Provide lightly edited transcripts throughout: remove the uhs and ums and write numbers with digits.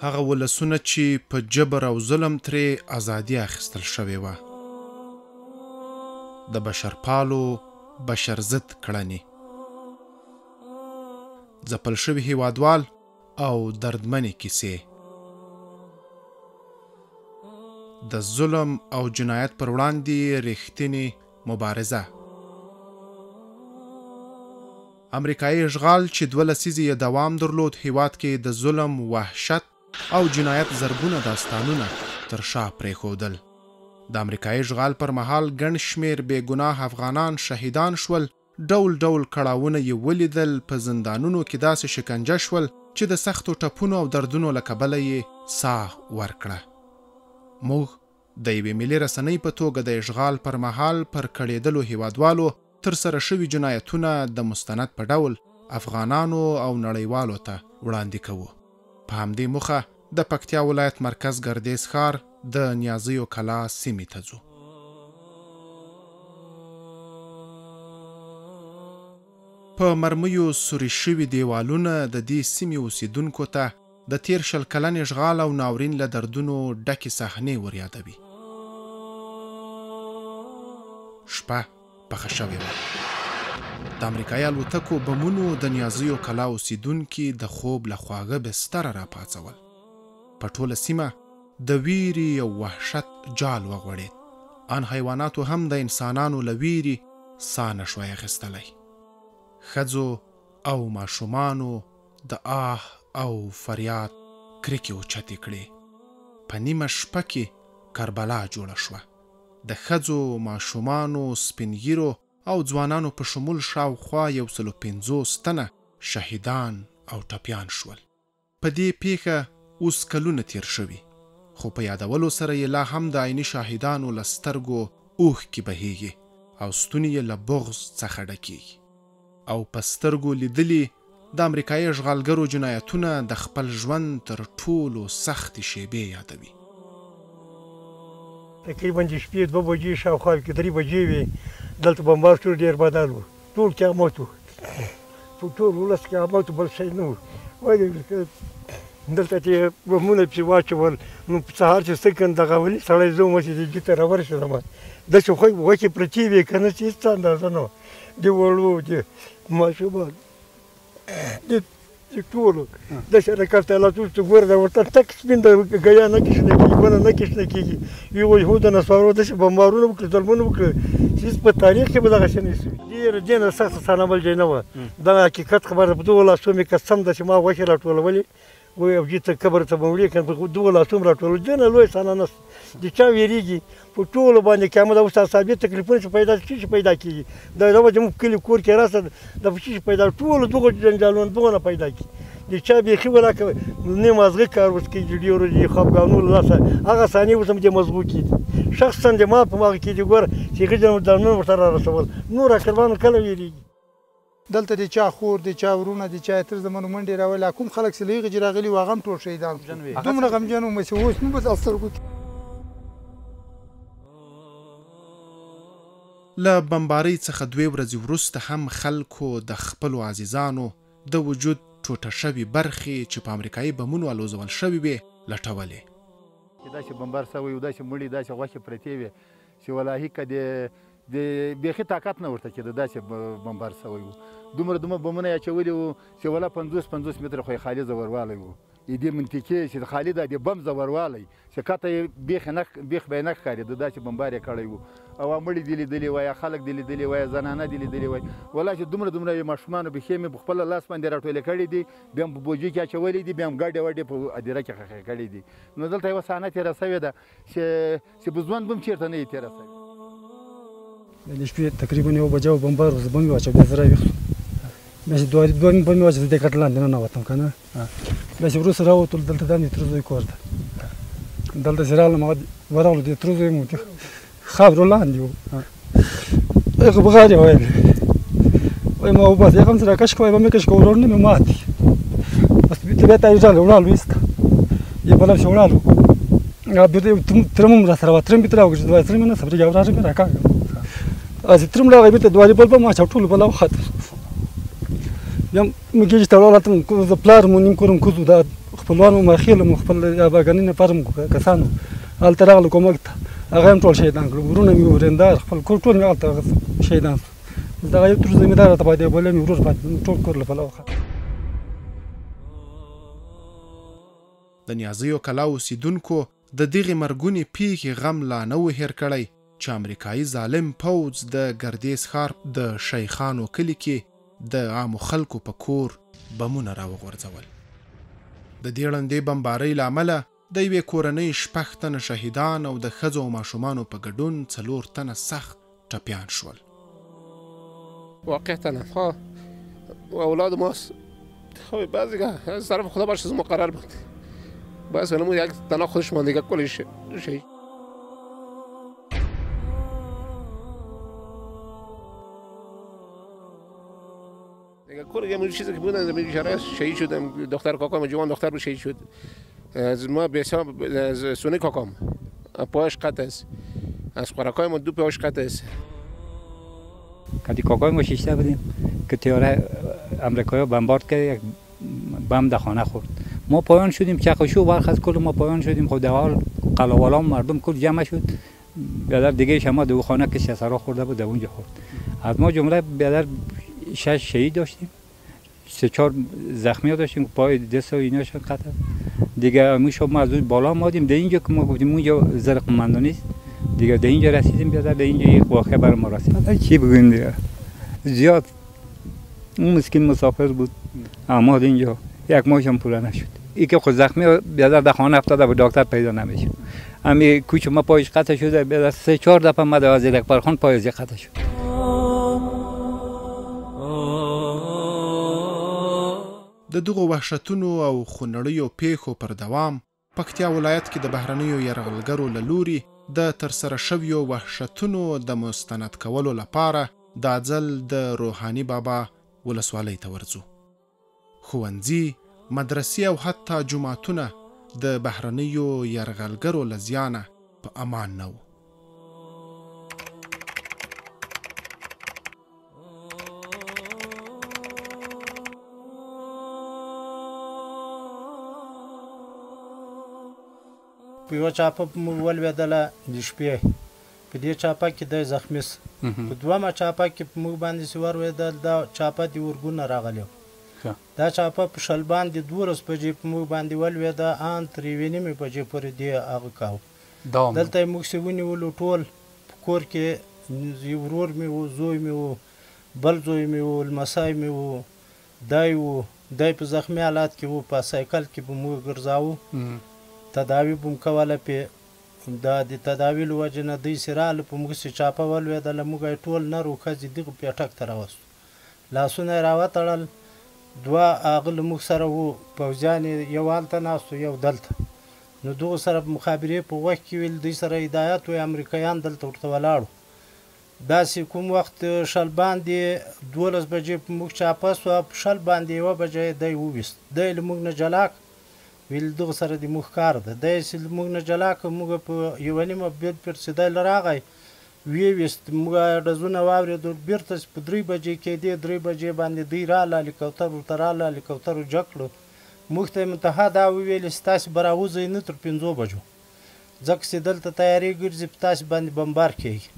هغه ولسونه چې په جبر او ظلم ترې ازادي اخیستل شوې وه، د بشرپالو بشرضد کړنې، ځپل شوي هیوادوال او دردمنې کیسې، د ظلم او جنایت پر وړاندې رښتینې مبارزه. امریکایي اشغال چې 2 لسیزې یې دوام درلود، هیواد کې د ظلم، وحشت او جنایت زرګونه داستانونه تر شا پرېښودل. د امریکایي اشغال پر مهال ګڼ شمېر بې ګناه افغانان شهیدان شول، ډول ډول کړاوونه یې ولیدل، په زندانونو کې داسې شکنجه شول چې د سختو ټپونو او دردونو له کبله یې ساه ورکړه. موږ د یوې ملي رسنۍ په توګه د اشغال پر مهال پر کړېدلو هیوادوالو ترسره شوي جنایتونه د مستند په ډول افغانانو او نړیوالو ته وړاندې کوو. په همدې موخه د پکتیا ولایت مرکز ګردیز ښار د نیازیو کلا سیمې ته ځو. په مرمیو سوري شوي دیوالونه د دې سیمې اوسیدونکو ته د تېر 20 کلن اشغال او ناورین له دردونو ډکې صحنې وریادوي. شپه پخه شوې وه. د امریکایي الوتکو بمونو د نیازیو کلا اوسیدونکي د خوب له خواږه بستره راپاڅول. په ټوله سیمه د ویرې او وحشت جال وغوړېد. ان حیواناتو هم د انسانانو له ویرې ساه نه شوای اخیستلی. ښځو او ماشومانو د آه او فریاد کرکې اوچتې کړې. په نیمه شپه کې کربلا جوړه شوه. د ښځو، ماشومانو، سپینږیرو او ځوانانو په شمول شاوخوا 150 تنه شهیدان او ټپیان شول. په دې پیښه اوس کلونه تیر شوي، خو په یادولو سره یې لا هم د عیني شاهدانو له سترګو اوښکې بهیږي او ستوني یې له بغض څخه ډکیږي. او په سترګو لیدلي د امریکایي اشغالګرو جنایتونه د خپل ژوند تر ټولو سختې شیبې یادوي. تقریبا د شپې 2 بجې شاوخوا کې 3 بجې وې، دلته بمبار ټول ډېر بدل و، ټول قیامت و، په ټول ولس قیامت و، بل شی نه و. ولې دلته چې بمونه پسې واچول، نو په سهار چې څه کن دغه ولي سړی زه وم چې دې ته راورسېدم، داسې غوښې پرتې وې که نه چې هېڅ اندازه نه وه. د وړو، د ماشومانو، د ټولو داسې رکړ ته لا څوک چې ګوره دا ورته تک سپین د ګیا نه کې شنه کېږي، ونه نه کې شنه کېږي. یو یهود نصارو داسې بمبارونه وکړل، ظلمونه وکړل چې هېڅ په تاریخ کې به دغسې نه شي. ډېره دې نه سخته صحنه بل ځای نه وه. دا حقیقت خبره ده. په دغو لاسو مې قسم ده چې ما غوښې راټولولې، وایي او جي ته قبر ته به وړې که نه، په دغو لاسو مې راټولول. دې نه لوی صحنه نشته، د چا وېرېږي په ټولو باندې قیامت. اوس اعصابي تکلیفونه چې پیدا څه شي پیدا کېږي، دا به زموږ کلي کور کې راسه دا په څه شي پیدا، ټولو دغو جنجالونو دغو نه پیدا کېږي. د چا بیخي ولاکه نه مازغه کار اوس کوي، ډېرو دي خفګانو له لاسه هغه صحنې اوس هم دې مزغو کې دي. شخصا د ما په مغه کې دي، ګوره چې هغه ځانونه ورته را رسول، نور اکربانو کله وېرېږي. دلته د چا خور، د چا ورونه، د چا تر زمانو منډې راولې، کوم خلک چې له هغې چې راغلي وو هغه هم ټول شهیدان شول. دومره غمجن وم چې اوس مې په سترګو کې. له بمبارۍ څخه 2 ورځې وروسته هم خلکو د خپلو عزیزانو د وجود ټوټه شوې برخې چې په امریکایي بمونو الوزول شوې وې لټولې. چې داسې بمبار شوی و، داسې مړي، داسې غوښې پرتې وې چې ولاهي که د بیخي طاقت نه ورته کېده، داسې بمبار شوی و. دومره دومره بمونه یې اچولي وو چې ولا 50 متره خو یې خالي ځوروالی و. دې منطقې چې خالي دا د بم ځوروالی چې کته یې بیخ به یې نه ښکارېده، داسې بمبار یې کړی و. او مړي دې لیدلي وای، خلک دې لیدلي وای، زنانه دې لیدلي وای، ولا چې دومره دومره یې ماشومانو پښې مې په خپله لاس باندې راټولې کړې دي، بیا مې په بوجۍ کې اچولې دي، بیا مې ګډې وډې په ادیره کې ښخې کړې دي. نو دلته یوه صحنه تېره شوې ده چې په ژوند به هم چېرته نه وي تېره شوې. د شپې تقریبا 1 بجه وه، بمبار و، زه بم یې واچوه، بیا زه راویښ شوم. بیا چې دوه مې بم یې واچوه، زه دې کټ لاندې ننوتم که نه. بیا چې وروسته راووتل، دلته دا مې تره زوی کور ده. دلته چې راغلم، هغه ورغلو، د تره زوی مو خاورو لاندې و. هغه بغار یې ویل، وایي ما وباسه، هغه هم چې راکش کړه، وایي به مې کش کړه، ورور نه مې مات دی. بس بیا ته یې ځان وړالو ایسته، یې بل شي وړالو. هغه بېرته یو تره مو راسره وه، تره مې بېرته راوګرځېد، وایي تره مې نه صبرېږي، وراره مې راکاږه. هسې تره مې راغی، بېرته دوارې بل به ما اچاوه، ټولو بلا وختل. بیا مې ګېجې ته ولاړم، زه پلار مو نیم کورم کوز و، دا خپلوان مو مخېل مو خپل اباګاني نفر مو کسان وو، هلته راغلو کومک ته، هغه هم ټول شهیدان کړو. ورونه مې ورېندار خپل کور ټول مې هلته شهیدان شو. دغه یو تر زمیندار راته پاتې، بل مې ورور پاتې، ټول کور له پلوه ختم. د نیازیو کلا اوسېدونکو د دغې مرګونې پېښې غم لا نه و هېر کړی چې امریکایي ظالم پوځ د ګردیز ښار د شیخانو کلي کې د عامو خلکو په کور بمونه راوغورځول. د دې ړندې بمبارۍ له امله د یوې کورنۍ 6 تنه شهیدان او د ښځو او ماشومانو په ګډون 4 تنه سخت ټپیان شول. واقعا ها اولاد ماست. خب بعضی از طرف خدا باشه مقرر بود. بس نمو یک تنها خودش ماندگی کلش شهید. کل یه چیزی که بودن بیچاره شهید شدم. دختر کاکام جوان دختر بود شهید شد. از ما به حساب از سونی کاکام پاش قطع است، از خوراکای ما 2 پاش قطع است. کدی کاکای ما شیشته بودیم که تیاره امریکایی بمبارد کرد، یک بم در خانه خورد. ما پایان شدیم، چقشو برخ کل ما پایان شدیم. خب در حال قلاوالام مردم کل جمع شد. بیادر دیگه شما دو خانه که سرا خورده بود در اونجا خورد. از ما جمله بیادر 6 شهید داشتیم، 3-4 زخمی داشتیم که پای دست و ایناشون قطع. دیگه ما شب ما از اون بالا آمدیم در اینجا که ما گفتیم اونجا زر قماندانی است، دیگه در اینجا رسیدیم. بیادر در اینجا یک واقعه بر ما رسید. چی بگویم دیگه، زیاد اون مسکین مسافر بود آمد اینجا، یک ماهش هم پوره نشد. ای که خود زخمی بیادر در خانه افتاده بود، دکتر پیدا نمیشد. امی کوچ ما پایش قطع شده، بیادر 3-4 دفعه ما در وزیر اکبر خان پایش قطع شد. د دغو وحشتونو او خونړیو پیښو پر دوام پکتیا ولایت کې د بهرنیو یرغلګرو له لوري د ترسره شویو وحشتونو د مستند کولو لپاره دا ځل د روحاني بابا ولسوالۍ ته ورځو. ښوونځي، مدرسې او حتی جوماتونه د بهرنیو یرغلګرو له زیانه په امان نه وو. په یوه چاپه موږ ولوېدله د شپې، په دې چاپه کې دی زخمي سو. په دویمه چاپه کې په موږ باندې چې ولوېدل، دا چاپه د ارګونه راغلې وه. دا چاپه په شل باندې 12 بجې په موږ باندې ولوېده، ان تر 1:30 بجې پورې دې هغه کاوه. دلته یې موږ چې ونیولو ټول په کور کې، یو ورور مې و، زوی مې و، بل زوی مې و، لمسی مې و، دی و، دی په زخمي حالت کې و، په سایکل کې به موږ ګرځاوه، تداوي به مو کوله. پې دا د تداوي له وجې نه دوی چې راغله په موږ چې چاپه ولوېدله، موږ یې ټول نر او ښځې دغه پېټک ته راوستو، لاسونه یې راوتړل. دوه هغه له موږ سره وو پوځیان، یې یو هلته ناست و یو دلته. نو دغو سره مخابرې په غوږ کې ویل، دوی سره هدایت و، امریکایان دلته ورته ولاړو. داسې کوم وخت شل باندې 12 بجې په موږ چاپه سوه، په شل باندې 1 بجه یې دی وویست. دی له موږ نه جلا کړ، ویل دغه سره د موږ کار ده. دی چې له موږ نه جلا کړ، موږ په 1:30 بېرته چې دی له راغی ویې ویست. موږ ډزونه واورېدل، بېرته چې په 3 بجې کېدې، 3 بجې باندې دوی راغله، هلیکوتر ورته راغله، هلیکوترو جګ کړو. موږ ته یې منتها دا وویل چې تاسې به راوځئ نه تر 5 بجو، ځکه چې دلته تیارې ګرځي، په تاسې باندې بمبار کېږي.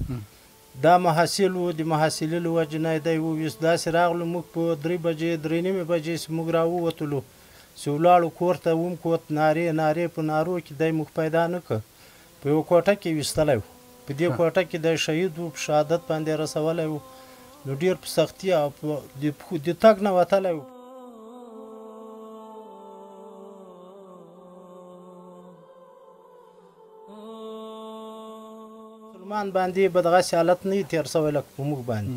دا محصل و، د محصلې له وجې نه یې دی وویست. داسې راغلو موږ په 3 بجې 3:30 بجې چې موږ راووتلو، چې ولاړو کور ته، وم کوت نارې نارې، په نارو کې دی موږ پیدا نه کړ. په یوه کوټه کې ویستلی و، په دې کوټه کې دی شهید و، په شهادت باندې رسولی و. نو ډېر په سختي او د تګ نه وتلی و. مسلمان باندې به دغسې حالت نه وي تېر شوی لکه په موږ باندې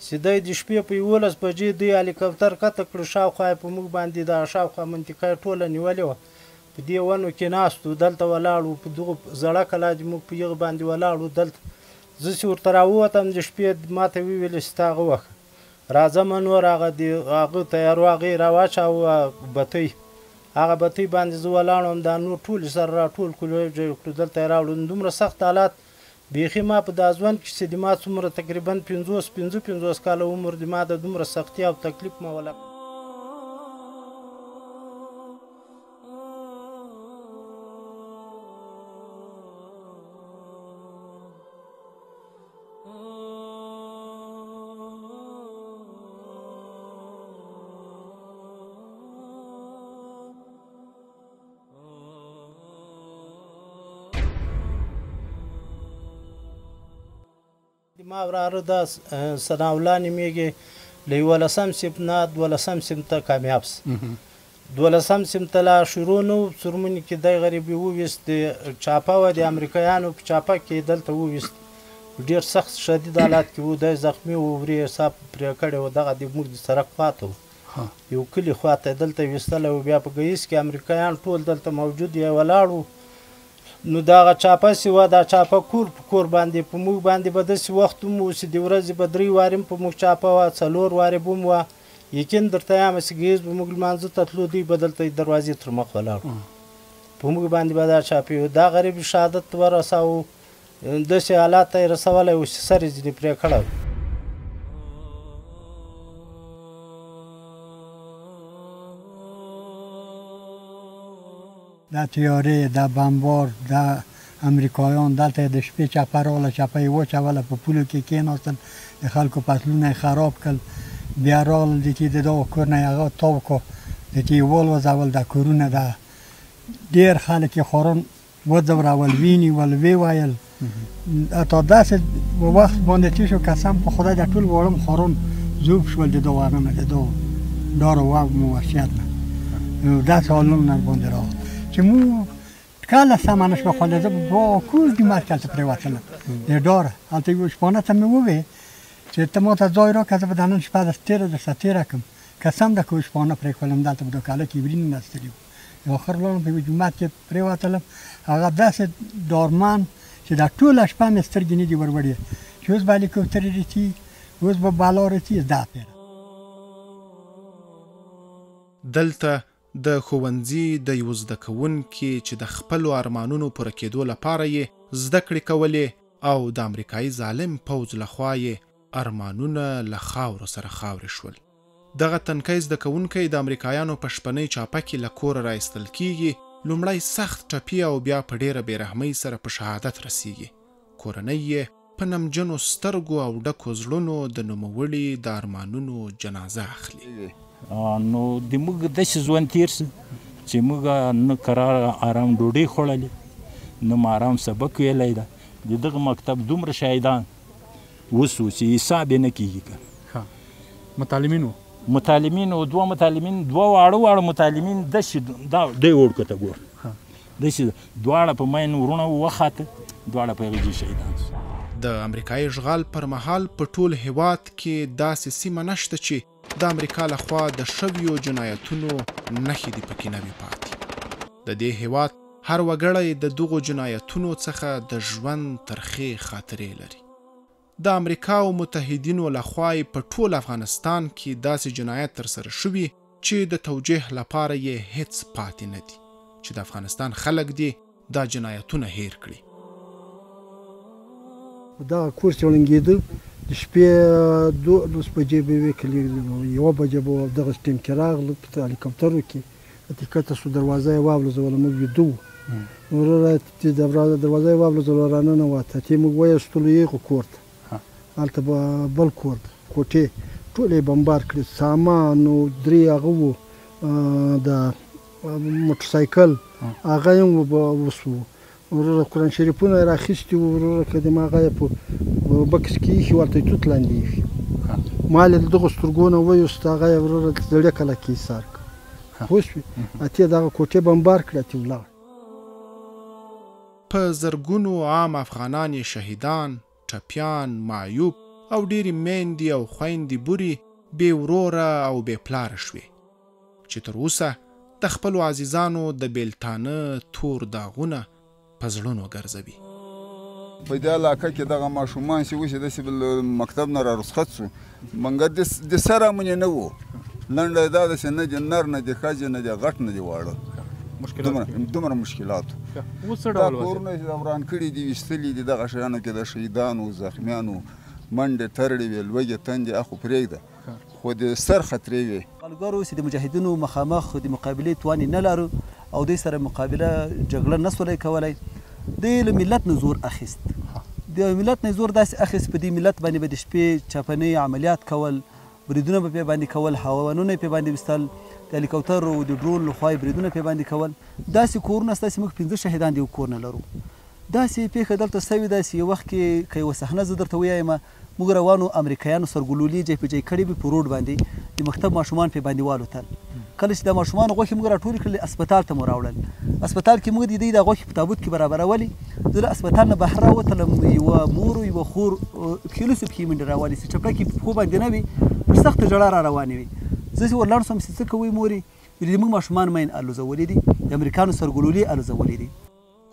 چې دی د شپې په 11 بجې دوی هلیکوپتر کته کړو، شاوخوا یې په موږ باندې دا شاوخوا منطقه یې ټوله نیولې وه. په دې ونو کې ناست وو، دلته ولاړ وو، په دغو زړه کلا دې موږ په هغه باندې ولاړ وو. دلته زه چې ورته راووتم د شپې، ما ته وویل چې تا هغه وښه راځه مه نور، هغه د هغه تیارو هغه یې راواچاوه بتۍ، هغه بتۍ باندې زه ولاړ وم، دا نور ټول یې سره راټول کړو، یو ځای کړو، دلته یې راوړو. دومره سخت حالات بیخي ما په دا ژوند کې چې د ما څومره تقریبا 55 کاله عمر د ما د دومره سختي او تکلیف ما ولا. ما وراره دا ثناءالله نومېږي، له یولسم صنف نه دولسم صنف ته کامیاب سو. دولسم صنف ته لا شروع نه و، څرمنې کې دی غریب یې وویست، د چاپه وه، د امریکایانو په چاپه کې دلته وویست. ډېر سخت شدید حالات کې و، دی زخمي و، ورې یې ساه پرې کړې وه. دغه د موږ د سړک خواته و، یو کلي خواته دلته ویستلی و. بیا په ګهیځ کې امریکایان ټول دلته موجود یې ولاړ وو. نو دغه چاپه چې وه، دا چاپه کور په کور باندې په موږ باندې به داسې وخت هم و چې د ورځې به 3 وارې هم په موږ چاپه وه، 4 وارې به هم وه. یقین درته یم چې ګهیځ به موږ لمانځه ته تلو، دوی به دلته دروازې تر مخ ولاړ وو، په موږ باندې به دا چاپې وه. دا غریب شهادت ورساوه، داسې حالات ته یې رسولی و چې سر یې ځینې پرې کړی و. دا تیارې، دا بمبار، دا امریکایان دلته د شپې چپه راغله، چپه یې واچوله، په پولو کې کېناستل، د خلکو فصلونه یې خراب کړل. بیا راغلل د چې د دغه کور نه یې هغه تاو کړو، د چې یې والوځول دا کورونه. دا ډېر خلک یې خوران وځورول، وینیول، ویې ویل. حتی داسې وخت باندې تېر شو، قسم په خدای دا ټول واړم خوران ذوب شول د دغه هغه نه، د دغه ډار او وحشت نه. داسې حالونه باندې راغلل چې موږ کله سمه نه شوه خوړلی. زه په کور جومات کې هلته پرېوتلم د ډاره. هلته یو شپانه ته مې وویل چې ته ما ته ځای راکړه، زه به د نن شپه درسره تېره کړم. قسم ده که شپانه پرېښولم، دلته په دا کاله کې ورین نستلي وو. آخر لاړم په یوه جومات کې پرېوتلم، هغه داسې ډارمن چې دا ټوله شپه مې سترګې نه دي وروړې چې اوس به هلیکوپترې رسي، اوس به بلا رسي. دا پیره دلته د ښوونځي د یو زده کوونکي چې د خپلو ارمانونو پوره کېدو لپاره یې زده کړې کولې او د امریکایي ظالم پوځ لخوا یې ارمانونه له خاورو سره خاورې شول. دغه تنکی زده کوونکی د امریکایانو په شپنۍ چاپه کې له کوره را ایستل کیږي، لومړی سخت ټپي او بیا په ډېره بېرحمۍ سره په شهادت رسیږي. کورنۍ یې په نمجنو سترګو او ډکو زړونو د نوموړي د ارمانونو جنازه اخلي. نو د موږ داسې ژوند تېر سو چې موږ نه کرار آرام ډوډۍ خوړلې، نه مو آرام سبق ویلی ده. د دغه مکتب دومره شاهدان وسو چې حساب یې نه کېږي. که متعلمین وو، متعلمین وو، دوه متعلمین، دوه واړه واړه متعلمین داسې دا دی وړکو ته ګور، داسې دواړه په مین وروڼه وخاته، دواړه په هغې شهیدان سو. د امریکایي اشغال پر مهال په ټول هیواد کې داسې سیمه نشته چې د امریکا لخوا د شویو جنایتونو نښې دې پکې نه وي پاتې. د دې هیواد هر وګړی د دغو جنایتونو څخه د ژوند ترخې خاطرې لري. د امریکا او متحدینو لخوا یې په ټول افغانستان کې داسې جنایت ترسره شوي چې د توجیه لپاره یې هیڅ پاتې نه دي چې د افغانستان خلک دې دا جنایتونه هیر کړي. دغه کور چې ړنګېده د شپې 12 بجې به وې، که 1 بجه به وه، دغه ټیم کې راغلو په هلیکوپترو کې کښته شو، دروازه یې والوځوله، موږ ویده وو. وروره دروازه یې والوځوله، راننوته، ته موږ وایستلو یې کور ته، هلته به بل کور ده، کوټې ټولې یې بمبار کړې، سامان و 3 هغه وو، د موټرسایکل هغه یې هم وسو. وروره قرآن شریفونه یې راخیستي وو، وروره که د ما هغه یې په بکس کې ایښي وو، هلته یې توت لاندې ایښي، مال یې له دغو سترګو نه ویوست، هغه یې وروره زړې کلا کې ایسار کړ، پوه شوې؟ اتې دغه کوټې بمبار کړې، اتې ولاړ. په زرګونو عام افغانان یې شهیدان، ټپیان، معیوب او ډېرې میندې او خویندې بورې بې وروره او بې پلاره شوې چې تر اوسه د خپلو عزیزانو د بېلتانه تور داغونه په زړونو ګرځوي. په دې علاقه کې دغه ماشومان چې اوس داسې له مکتب نه را رخصت شو، مګر د سره مونې نه وو. لنډه دا ده چې نه د نر، نه د ښځې، نه د غټ، نه د واړه، دومره مشکلات. دا کورونه چې وران کړي دي، ویستلي دي، دغه شیانو کې د شهیدانو زخمیانو منډې ترړې وې، لوږې تندې اخو پرېږده، خو د سر خطرې وې. اشغالګرو چې د مجاهدینو مخامخ د مقابلې توان یې نه لرو او دوی سره مقابله جګړه نه سولای کولی، دوی له ملت نه زور اخیست. د ملت نه زور داسې اخیست، په دې ملت باندې به د شپې چاپنۍ عملیات کول، بریدونه به پرې باندې کول، هاوانونه یې پرې باندې ویستل، د هلیکوپترو او د ډرون لخوا یې بریدونه پرې باندې کول. داسې کورونه شته چې موږ 5 شهیدان د یو کور نه لرو. داسې پېښه دلته سوې ده چې یو وخت کې که یوه صحنه زه درته ویایم، موږ روان وو، امریکایانو سرګلولې جای په جای کړې وې په روډ باندې، د مکتب ماشومان پرې باندې والوتل. کله چې دا ماشومانو غوښې موږ راټولې کړلې، اسپتال ته مو راوړل. اسپتال کې موږ د دوی دا غوښې په تابوت کې برابرولې. زه له اسپتال نه بهر راوتلم، یوه مور او یوه خور پښې لوڅې پښې منډې راوالې چې چپړکې په پښو باندې نه وې، په سخته ژړا را روانې وې. زه چې ورلاړ شوم چې څه کوئ مورې؟ ویل زموږ ماشومان مین الوزولي دي، د امریکانو سرګلولې الوزولي دي.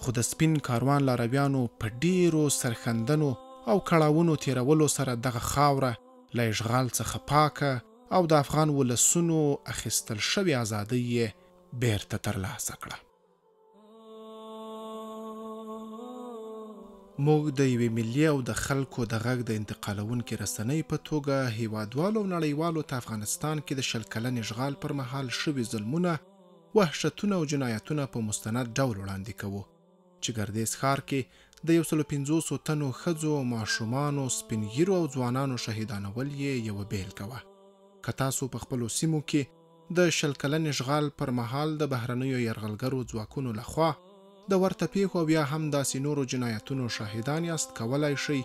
خو د سپین کاروان لارویانو په ډېرو سرښندنو او کړاوونو تېرولو سره دغه خاوره له اشغال څخه پاکه او د افغان ولسونو اخیستل شوې ازادۍ یې بېرته ترلاسه کړه. موږ د یوې ملي او د خلکو د غږ د انتقالوونکې رسنۍ په توګه هېوادوالو او نړیوالو ته افغانستان کې د 20 کلن اشغال پر مهال شوي ظلمونه، وحشتونه او جنایتونه په مستند ډول وړاندې کوو چې ګردېز ښار کې د 150 تنو ښځو، ماشومانو، سپین ږیرو او ځوانانو شهیدانول یې یوه بېلګه وه. که تاسو په خپلو سیمو کې د 20 کلن اشغال پر مهال د بهرنیو یرغلګرو ځواکونو لخوا د ورته پېښو او یا هم داسې نورو جنایتونو شاهدان یاست، کولای شئ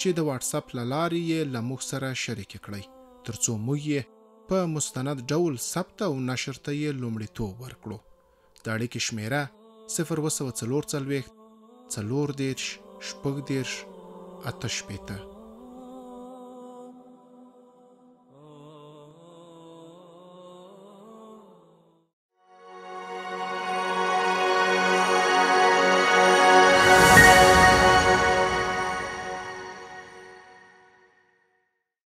چې د واټساپ له لارې یې له موږ سره شریکې کړئ، ترڅو موږ یې په مستند ډول ثبت او نشر ته یې لومړیتوب ورکړو. د اړیکې شمېره 0744 34 36 68.